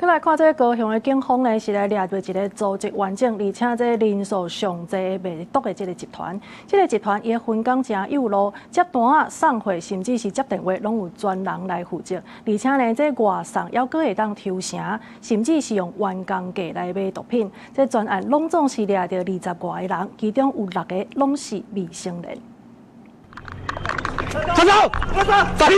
閣來看這个高雄的警方呢，是來掠著一个組織完整，而且這人數上濟賣毒的這个集團。這个集團伊的分工誠幼路，接單仔、送貨，甚至是接電話，攏有專人來負責。而且呢，這外送猶閣會當抽成，甚至是用員工價來買毒品。這全案攏總是掠著二十外个人，其中有六个攏是未成年。站住！站住！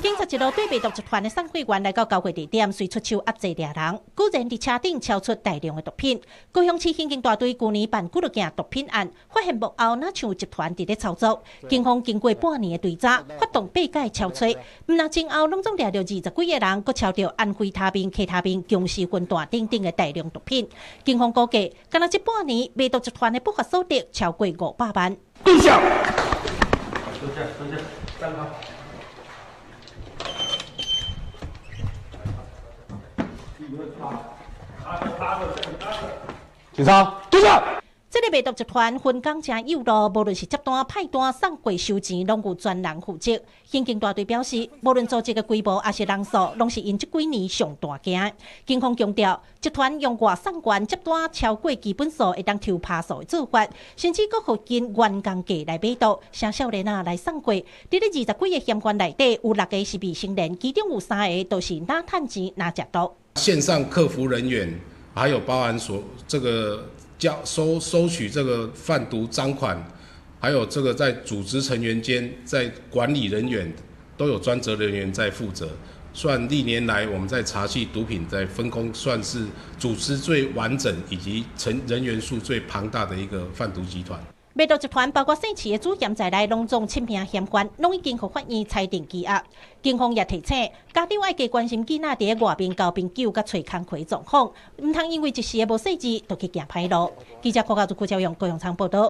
警察一路對賣毒集團的送貨員來到交會地點，隨出手壓制掠人，居然佇車頂抄出大量的毒品。高雄市刑警大隊舊年辦幾落件毒品案，發現幕後若像集團佇咧操作。警方經過半年的追查，發動八改抄揣，毋但前後攏總掠著二十幾个人，閣抄著安非他命、K 他命、僵屍魂斷等等的大量毒品。警方估計，干焦這半年賣毒集團的不法所得超過500萬。蹲下！蹲下，蹲下，站好。警察，蹲下。這个賣毒集團分工誠幼路，無論是接單、派單、送貨、收錢，攏有專人負責。刑警大隊表示，無論組織的規模抑是人數，攏是𪜶這幾年上大件。警方強調，集團用外送員接單超過基本數，會當抽趴數的做法，甚至閣予跟員工價來買毒，請少年仔來送貨。佇咧二十幾个嫌犯內底，有六个是未成年，其中有三个都是若趁錢若食毒。線上客服人員，還有包含所這個交收收取這個販毒贓款，還有這個在組織成員間，在管理人員都有專責人員在負責。算歷年來我們在查緝毒品在分工，算是組織最完整以及成人員數最龐大的一個販毒集團。賣毒集團包括姓池的主嫌在內，攏總七名嫌犯，攏已經予法院裁定羈押。警方也提醒家長愛加關心囡仔佇外面交朋友佮揣工課狀況，毋通因為一時的無細緻，就去行歹路。記者郭家祖、郭昭勇、高雄場報道。